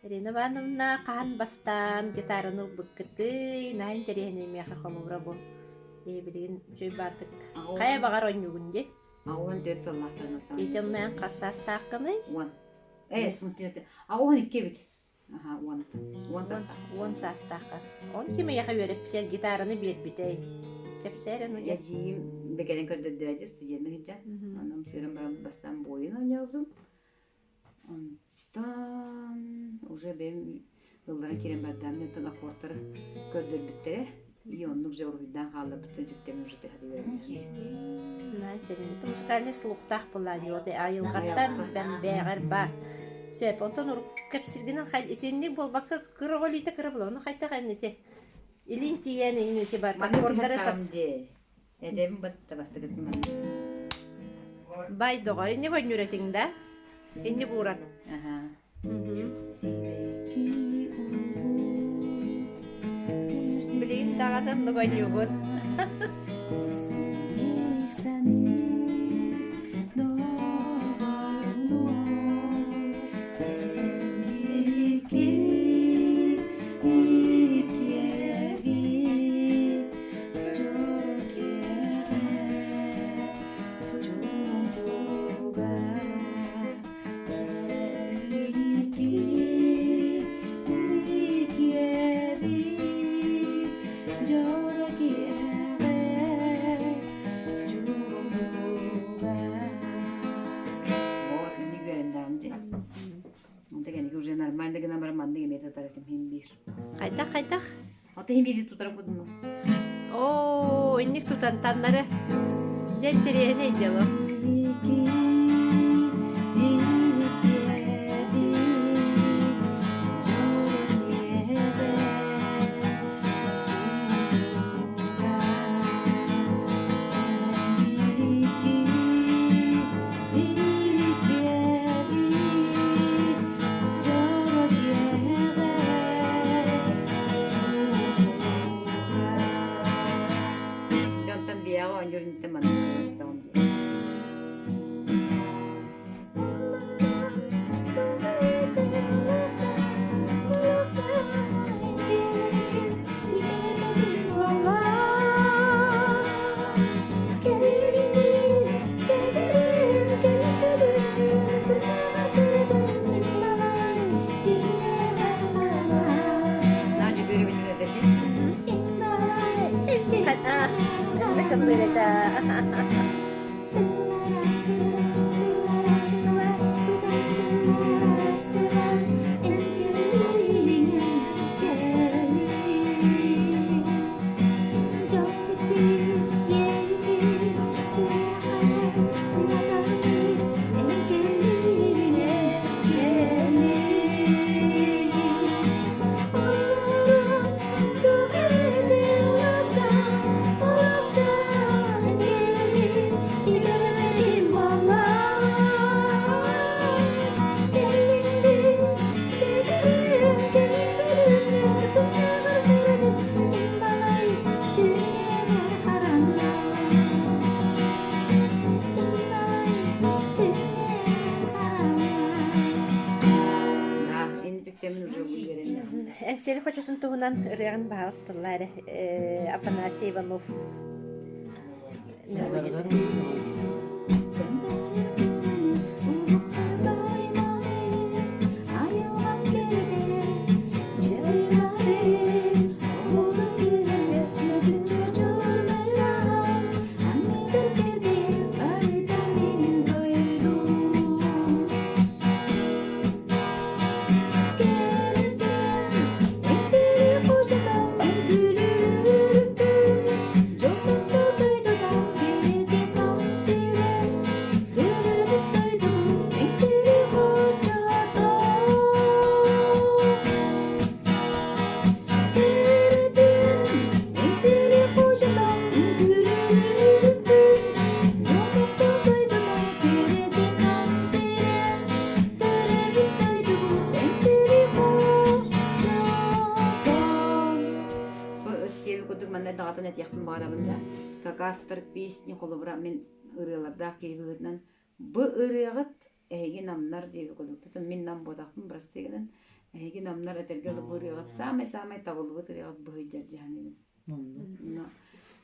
Ирина Ивановна хаһан бастаан гитараны ылбыккытый? Наһаа интэриэһинэй миэхэ холобура бу. Дии билигин үчүгэй баардык. Хайа баҕар оонньуугун дии. 84 сыллаахтан Ити онно хас саастааххыный? 10. Э, в смысле, это... А 12 эбит. Аха, 10. 10 саастаах. 10 саастааххар. Он ким эйиэхэ үөрэппитэ, гитараны биэрбитэй? Кэпсээр эн уйа. Эдьиийим бэкэлэн көрдөрдөөдү студенна сылдьан. Онон сыыран баран бастаан буойун оонньообутум. Онтон уже бэйэм ылларан киирэн бардаам. Онтон аккордтары көрдөрбүттэрэ. И оннук дьэ уруһуйдаан хаалларбыттан түктэми уже тыһа Музыкальный слухтаах былаан айылҕаттан бэҕэр баар. Сөп, онтон урук кэпсиргинэн итинник буолбакка кыра оҕо илиитэ кыра буолар. Ону хайдах эн ити илин тиийэн ити бар аккордары сат Эдэбин батта бастакытын Бай доҕор, инник өннүрэтиҥ да? Инник уурат. Билигин даҕаны оннук ойнуубун. Уже нормально гынан баран маннык эмиэ татар этим хин биир. Хайдах хайдах? Ата иһин биири тутарым кудуну. Оо, инник тутан таннары. Дьэ интэриэһинэй дело. Дьонтон биэҕэ оонньуур инниттэн маннык көрүстөҕүм дии. Эҥсиэли хочотун туһунан ырыаҕын баһаалыстыллаа эрэ Афанасий Иванов Бу ыстиэби курдук манна даҕатан этиэхпин баҕарабын да, как автор песни холобура мин ырыалардаах киһи быһыытынан бу ырыаҕыт эһиги намнар диэби курдук мин нам буотахпын бырастыы гынан. Эһиги намнар этэргэ дылы ырыаҕыт саамай-саамай табыллыбыт ырыаҕыт быһыйдьар дьаһаныбын. Онно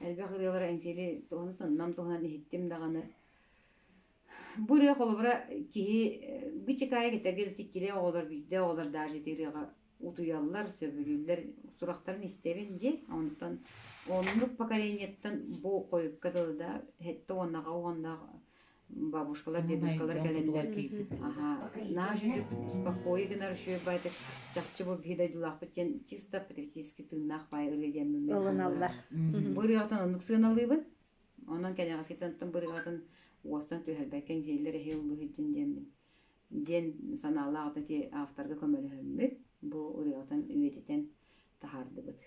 элбэх ырыалары Эҥсиэли туһунан нам туһунан иһиттим даҕаны. Бу ырыа холобура киһи бычыкаайык этэргэ да тиккилэ оҕолор биирдэ оҕолор даже ити ырыаҕа утуйаллар, сөбүлүүллэр, сурахтарын истэбин дии. Онтон оннук поколениеттан бу хойукка дылы да сэттэ уоннаҕа уоннаах бабушкалар, дедушкалар кэлэннэр наһаа үчүгэй спокойно гынар үчүгэй баайдык чахчы бу биһи дойдулаахпыт диэн чисто патриотический тыыннаах баай ырыа диэммин ылыналлар. Бу ырыаҕытын оннук сыаналыыбын. Онон кэнэҕэскитин бу ырыаҕытын уостан түһэрбэккэ дьиэлэр эһи ыллыһыдьын диэммин диэн санаалаах ити авторга көмөлөһөммүт бу ырыаҕытын үйэтитэн таһаардыбыт.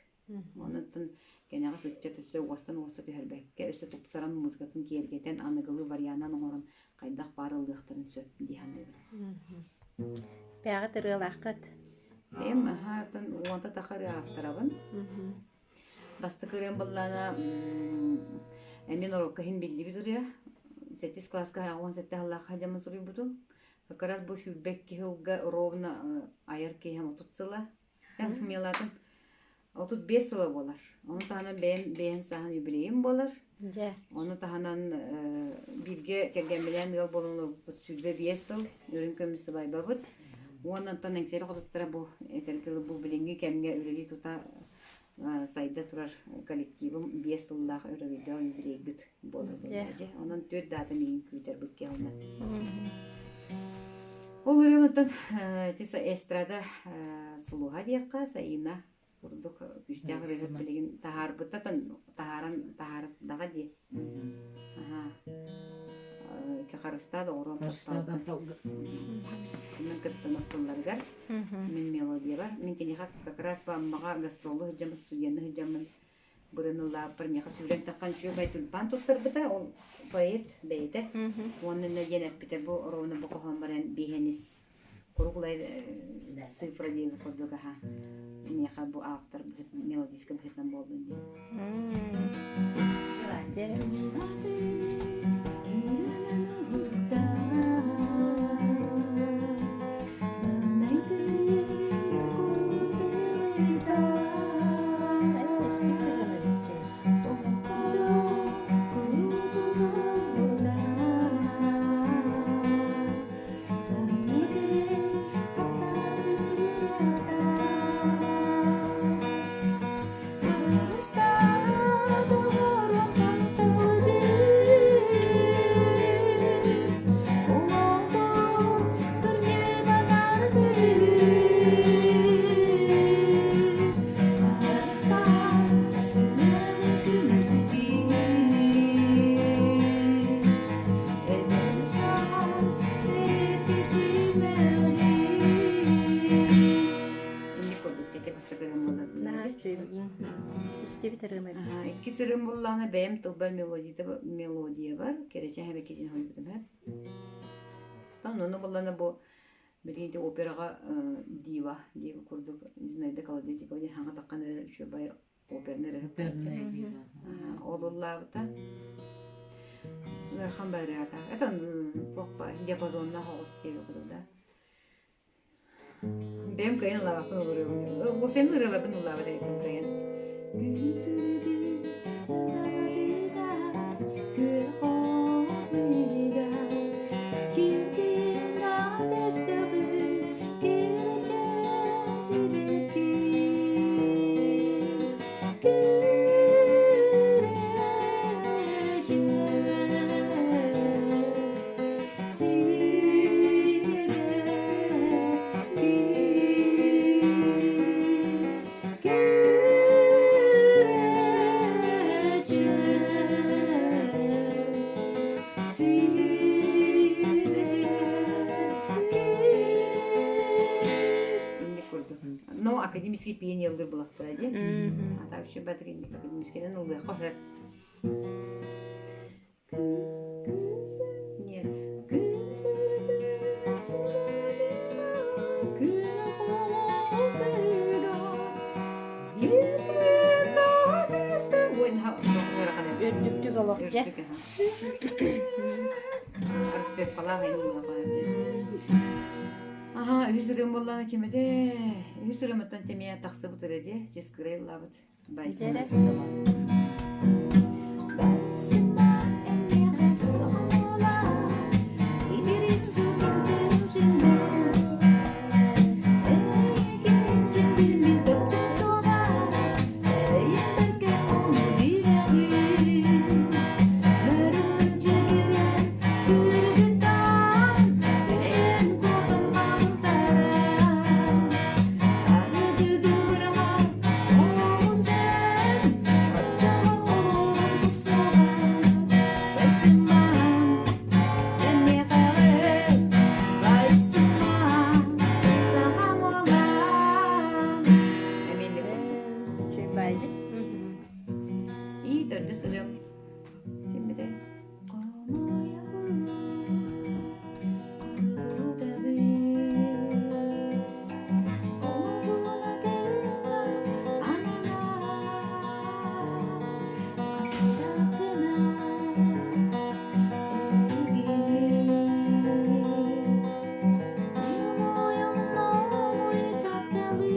Онон кэнэҕэс ыччат өссө уостан уоста түһэрбэккэ, өссө тупсаран музыкатын киэргэтэн, аныгылыы варианан оҥорон хайдах баар ыллыахтарын сөп дии саныыбын. Бэҕэ ырыалааххыт? Бэйэм аһаатын уонта таха ырыа авторабын. Бастакы ырыам быллаана эмиэ норуокка иһин биллибит ырыа. Сэттис кылааска 17 сыллаахха дьаммын суруйбутум. Как раз бу 22 сылга ровно айар киэһэм 30 сыла. Эн сымыйалаатым. 35 сыла буолар. Ону таһынан бэйэм бэйэм сааһын юбилейым буолар. Дьэ. Ону таһынан бииргэ кэргэмминээн ыал буолан олорбуппут 25 сыл. Үрүҥ көмүс сыбайбабыт. Уонна онтон Эҥсиэли хотуттара бу этэргэ дылы бу билиҥҥи кэмҥэ үлэлии тута сайда турар коллективым 5 сыллаах өрөгөйдөөх юбилейбыт буолар буолла. Онон түөрт даата миигин күүтэр бу икки Ол ырыанытын эстрада сулуһа диэххэ Саина курдук күүстээх ырыаһыт билигин таһаарбыта таһааран таһаардаҕа дии. Ити харыстаа доҕоруом тапталга. Мен кыттан охтулларыгар мин мелодиябар мин киниэхэ как раз бу Аммаҕа гастролу сылдьаммын студенны сылдьаммын бырын ыллааппар миэхэ сүүрэн таххан үчүгэй тюльпан туттарбыта ол поэт бэйэтэ уонна иннэ диэн эппитэ бу ровно бу хоһоон баран биһэнис круглай цифра диэби курдук аха миэхэ бу автор мелодистка быһыытынан буоллун диэн. Истибит ырыам эбит. Иккис ырыам буллаҕына бэйэм тылбар мелодия бар, кэрэчэ хэбэккитин хойбутум һэ. Ону буллана бу билигин ити операҕа дива дива курдук Зинаида Колодезникова диэн хаҥа таххан эрэр үчүгэй оперный ырыһыт Ол ыллаабыта. Ыарахан барыата. Это туох диапазоннаах оҕус диэби курдук да. Бэйэм кыайан ыллаабаппын олоруом. Ол сен ырыаларбын ыллаабат эбиппин кыайан. Күн сырдыы сырдатыыта күөх ойууга киргин көстөҕүн кирчэн сибэкки Но академический пение ыллыр булахтара дии. А так еще бәтик академическийден ыллыахха сөп. Нет. Үрдүктүк олох дьэ. Аһаа, үһүс ырыам буоллаҕына ким этэ? Үһүс ырыамыттан тэмиэ тахсыбыт ырыа дии, чыскырай ыллаабыт. Дьэрэ. Байсыма эйиэхэ соһула, итирик сылдьан көрсүмэ. Эйигин син таптал суола, эрэйин ону билэбин. Мөрүн чэгирэн, күргүтан, бэйэн куотан хаалыктара. Арыгыгын быраҕан, оҕусен, оччоҕо олоҕум тупсуоҕа. Байсымаан, эмиэхэҕин, байсымаан, сахам уолан. Эмиэнник курдук. Үчүгэй баайдык. Ии төрдүс ырыам киммитэ? Хомойобун, хоругурутабын, олугуна тыына анана, хаттахына эйигин. Умуйумномуй тапталын,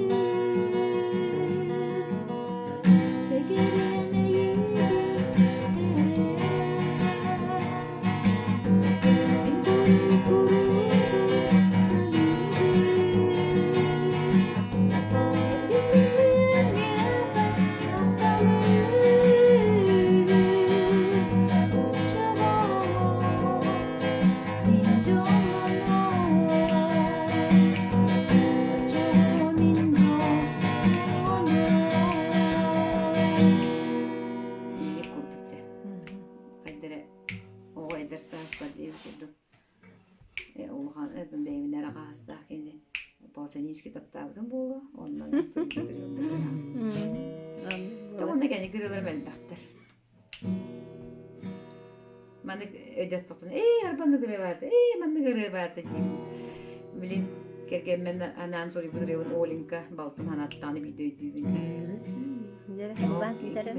Инник курдук дьэ. Хайдара оҕо эдэр сааспар диэбит курдук улахан бэйэбин эрэ хаһыстаах кини платонически таптаабытым буолуо оннон Уонна кэнники ырыаларым элбэхтэр. Маннык өйдөттөхтүнэ, ээ, арбаннык ырыа баарта, ээ, маннык ырыа баарта диибин. Билин кэргэммин анаан суруйбут ырыабын Оленька балтым санаттаҕына биирдэ өйдүүбүн. Дьэрэ, ыллаан киирэн.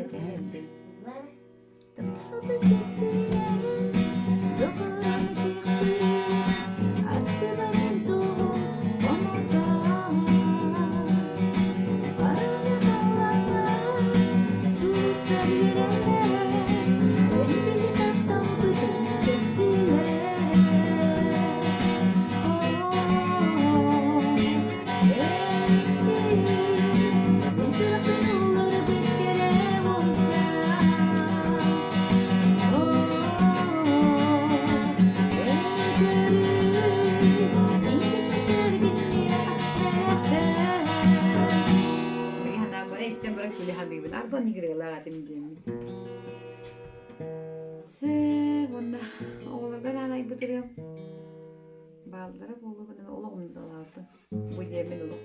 Истэн баран күлэ саныыбын. Арбан игрыалаах этим диэммин. Сэ, уонна оҕолорго анаан айбыт ырыам бааллара буолуо гынан олох умнулаабытым. Бу диэммин олох.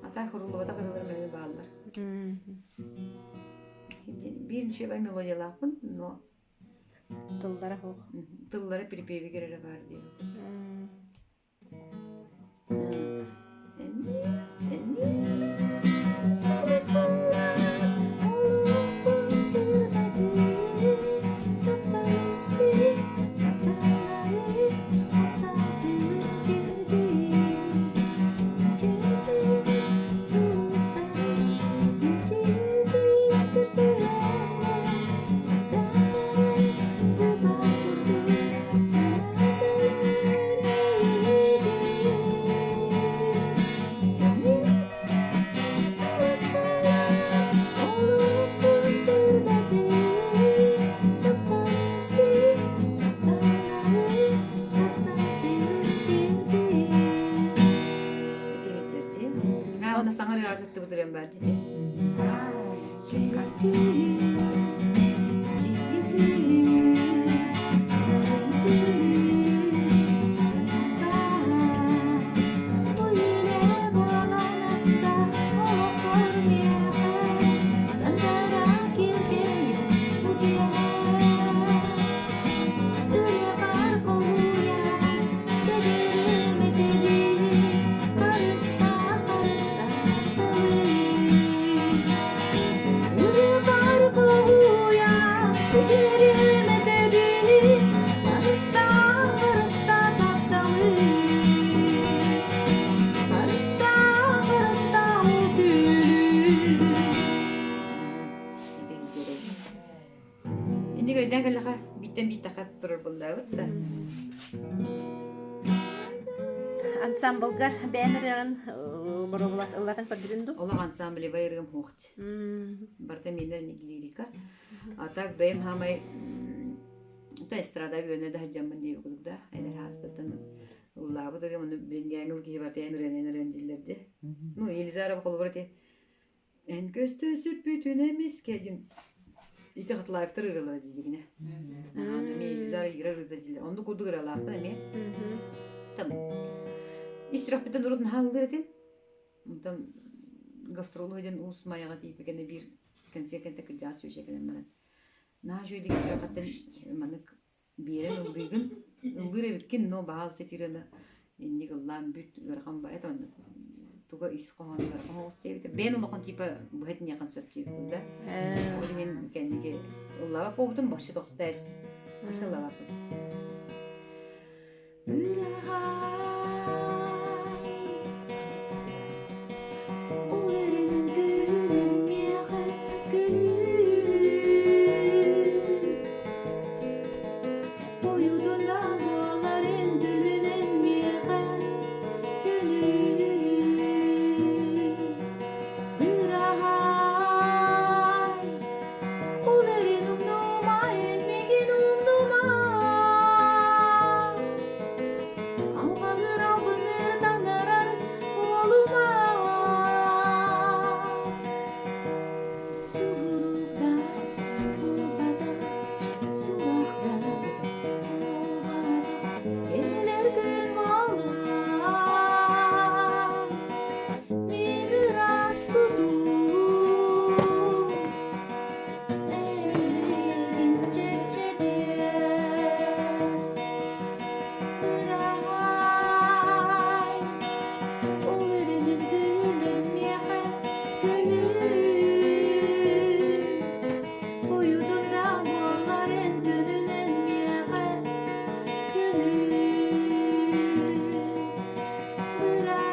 Ата хуруллубатах ырыаларым эмиэ бааллар. Биир үчүгэй мелодиялаахпын, но Тыллара суох. Тыллара припевигэр эрэ баар диэбит. Ансамблга бэйэн ырыаҕын ыллатан көрдүгүн дуу? Олох ансамблевай ырыам хуохч. Барыта миэнэ лирика. А так бэйэм хаамай та эстрада үөнэ да сылдьаммын диэбит курдук да эдэр ааспыттан ыллаабыт ырыам ону билиҥҥээҥи ыл киһи барыта эн ырыан эн ырыан дьиллэр дьэ. Ну Елизарова холобура ити эн көстө сүппүтүн эмискэ диэн ити Хатлаевтар ырыалара диигинэ. Аан эмиэ Елизара Ира ырыата дииллэр. Оннук курдук ырыалаахтар эмиэ. Там ис сүрэхпиттэн урут наһаа ыллыыр этим. Онтон гастролу диэн Уус Майаҕа тиийбит кэннэ биир кэнсиэр кэнтэ кырдьаҕас сүүчэ кэлэн баран наһаа үчүгэйдик ис сүрэххиттэн маннык биэрэн ыллыыгын ыллыыр эбиккин но баһаалыста итиираны инник ыллаан бүт ыарахан ба это оннук туга ис хоһооно ыарахан оҕус диэбитэ бэйэн улахан типа быһа этиниэххин сөп диэбит да ол иһин кэнники ыллаабат буолбутум вообще тохтото вообще ыллаабаппын. Ол эрэнэн күлэн миэхэ күлүү Ойутунда буоларын түнүнэн миэхэ түнүү Ыраһай Ол эрин умнумай мигин умнумай Алҕаһыр албынныр таҥнарар буолума Сурук да буолбата сурах да буолбата Кэлэр күн буолла Мин ыраас кутум Эйигин чэпчэтиэ Ырай Ол эрэнин күлэн миэхэ көмүс Ойудун да буоллар эн күнүнэн миэхэ түнүс Ырай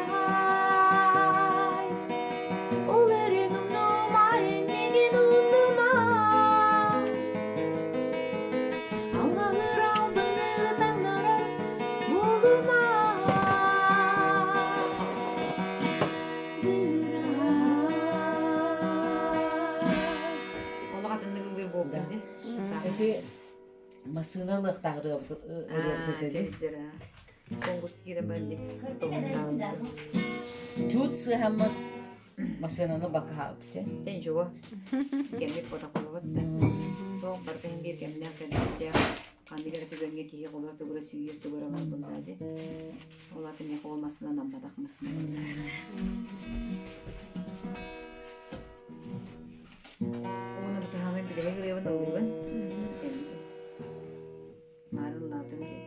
Ол эрин умнумай мигин умнумай Аллаһыр алдыныр таҥнарар буолума Олох атыннык ыллыыр буолбут дии. Ити массыына ылыахтаах ырыабыт этэ дии. Конкурс киирэн баран Чуут сыһаммыт массыынаны бакаһаабычча. Дьэ ничего. Кэммит ботоколобут да. Туох барыта иһин биир кэмнээх кэрдиистээх ханнык эрэ түгэҥҥэ киһи холор тугура сүүйэр тугура ылар буоллаа дии. Ол аата миэхэ ол массыына намматах массыына. Уонна бу таһаамай бүтэһик ырыабын ыллыыбын. Маарын ыллаатым дии.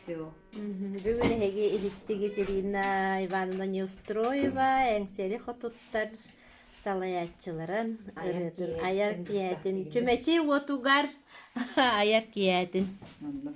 Все. Бүгүн эһиги иһиттигит Ирина Ивановна Неустроева Эҥсиэли хотуттар салайааччыларын ырыатын айар киэһэтин чүмэчи уотугар айар киэһэтин. Онно.